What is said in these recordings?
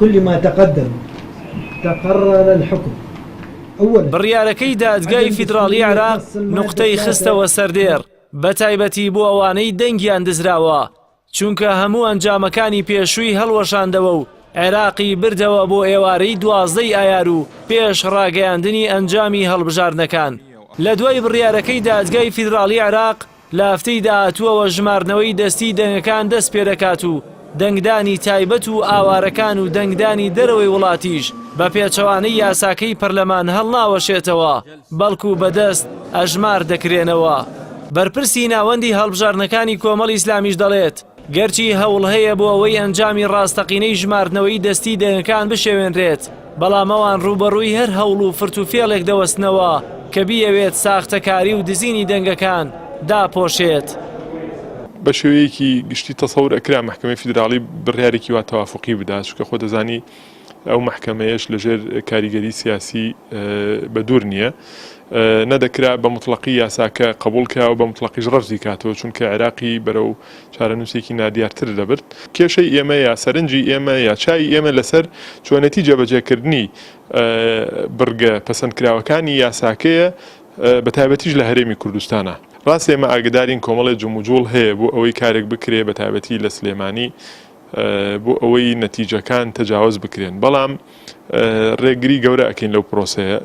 كل ما تقدم تقرر الحكم أولا بڕیارەکەی دادگای فیدراڵی عێراق نوقتەی خستەوە سەر دێڕ، بەتایبەتی بۆ ئەوانەی دەنگیان دزراوە، چونکە هەموو ئەنجامەکانی پێشووی هەڵوەشاندەوە و عێراقی بردەوە بۆ ئێوارەی 12 ی ئایار و پێش ڕاگەیاندنی ئەنجامی هەڵبژاردنەکان. لە دوای بڕیارەکەی دادگای فیدراڵی عێراق، لە هەفتەی داهاتووەوە ژماردنەوەی دەستیی دەنگەکان دەست پێدەکات و دەنگدانی تایبەت و ئاوارەکان و دەنگدانی دەرەوەی وڵاتیش بە پێچەوانەی یاساکەی پەرلەمان هەڵناوەشێتەوە، بەڵکو بە دەست ئەژمار دەکرێنەوە. بەرپرسی ناوەندی هەڵبژاردنەکانی کۆمەڵی ئیسلامیش دەڵێت، گەرچی هەوڵ هەیە بۆ ئەوەی ئەنجامی ڕاستەقینەی ژماردنەوەی دەستی دەنگەکان بشێوێنرێت، بەڵام ئەوان ڕووبەڕووی هەر هەوڵ و فرت و فێڵێک دەوەستنەوە کە بیەوێت ساختەکاری و دزینی دەنگەکان داپۆشێت. بە شێوەیەکی گشتی تەسەور ئەکرا مەحکەمەی فیدراڵی بڕیارێکی وا تەوافوقی بدا، چونکە خۆ دەزانی ئەو مەحکەمەیەش لەژێر کاریگەری سیاسی بە دوور نییە. نەدەکرا بە موتڵەقی یاساکە قبوڵ کرا و بە موتڵەقیش ڕەفزی کاتەوە، چونکە عێراقی بەرەو چارەنووسێکی نادیارتر دەبرد. کێشەی ئێمە یا سەرنجی ئێمە یا چاوی ئێمە لەسەر چۆنێتی جێبەجێکردنی بڕگە پەسەندکراوەکانی یاساکەیە، بە تایبەتیش لە هەرێمی کوردستانا. ڕاستە ئێمە ئاگدارین کۆمەڵێ جموجوڵ هەیە بۆ ئەوەی کارێک بکرێ بە تایبەتی لە سلێمانی بۆ ئەوەی نەتیجەکان تەجاوەز بکرێن، بەڵام ڕێگری گەورە ئەکەین لەو پرۆسەیە.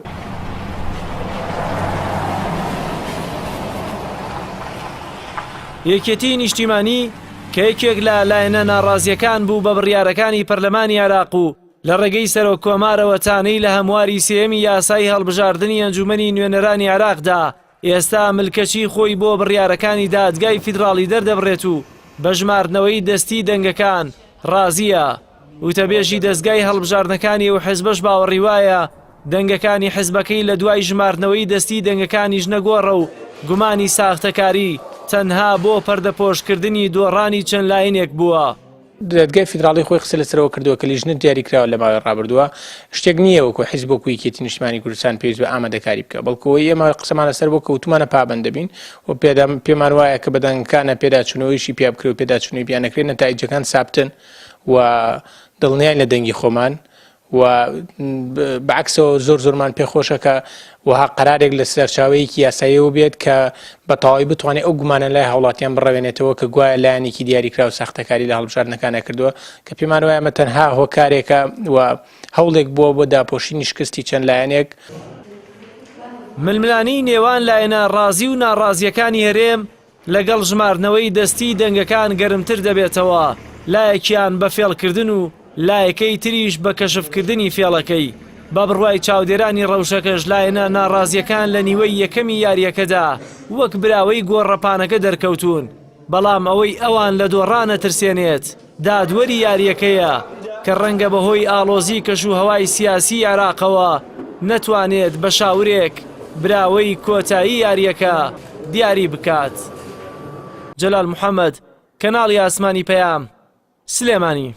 یەکێتیی نیشتیمانی کە یەکێک لە لایەنە ناڕازییەکان بوو بە بڕیارەکانی پەرلەمانی عێراق و لە ڕێگەی سەرۆک کۆمارەوە تانەی لە هەمواری سێیەمی یاسای هەڵبژاردنی ئەنجوومەنی نوێنەرانی عێراق دا، ئێستا ملکەچی خۆی بۆ بڕیارەکانی دادگای فیدراڵی دەردەبڕێت و بە ژماردنەوەی دەستی دەنگەکان ڕازییە. وتەبێژی دەزگای هەڵبژاردنەکانی ئەو حزبەش باوەڕی وایە دەنگەکانی حزبەکەی لە دوای ژماردنەوەی دەستی دەنگەکانیش نەگۆڕە و گومانی ساختەکاری تەنها بۆ پەردەپۆشکردنی دۆڕانی چەند لایەنێک بووە. دادگای فیدراڵی خۆی قسە لەسەرەوە کردووە کە لیژنە دیاریکراوە لە ماوەی ڕابردووە شتێک نییە وەکو حیزب وەکو یەکێتی نیشتمانی کوردستان پێویست بە ئامادەکاری بکە بەڵکو ئەوەی ئێمە قسەمان لەسەر بووە کە وتومانە پابەند دەبین و پێدا پێمان وایە کە بە دەنگەکانە پێداچوونەوەیشی پیا بکرێ و پێداچوونەوەی پیا نەکرێت نەتایجەکان سابتن و دڵنیاین لە دەنگی خۆمان و بە عەکسەوە زۆر زۆرمان پێ خۆشە کە وەها قەرارێک لە سەرچاوەیەکی یاساییەوە بێت کە بە تەواوی بتوانێت ئەو گومانە لای هاوڵاتیان بڕەوێنێتەوە کە گوایە لایەنێکی دیاریکراو ساختەکاری لە هەڵبژاردنەکانە کردووە کە پێمان وایە ئەمە تەنها هۆکارێکە و هەوڵێک بووە بۆ داپۆشینی شکستی چەند لایەنێک. ململانێی نێوان لایەنە ڕازی و ناڕازییەکانی هەرێم لەگەڵ ژماردنەوەی دەستیی دەنگەکان گەرمتر دەبێتەوە، لایەکیان بە فێڵکردن و لایەکەی تریش بە کەشفکردنی فێڵەکەی. بە بڕوای چاودێرانی ڕەوشەکەش لایەنە ناڕازییەکان لە نیوەی یەکەمی یارییەکەدا وەک براوەی گۆڕەپانەکە دەرکەوتوون، بەڵام ئەوەی ئەوان لە دۆڕان ئەترسێنێت، دادوەری یارییەکەیە کە ڕەنگە بەهۆی ئاڵۆزی کەشوهەوای سیاسیی عێراقەوە نەتوانێت بە شاورێک براوەی کۆتایی یارییەکە دیاری بکات. جەلال محەمەد، کەناڵی ئاسمانی پەیام، سلێمانی.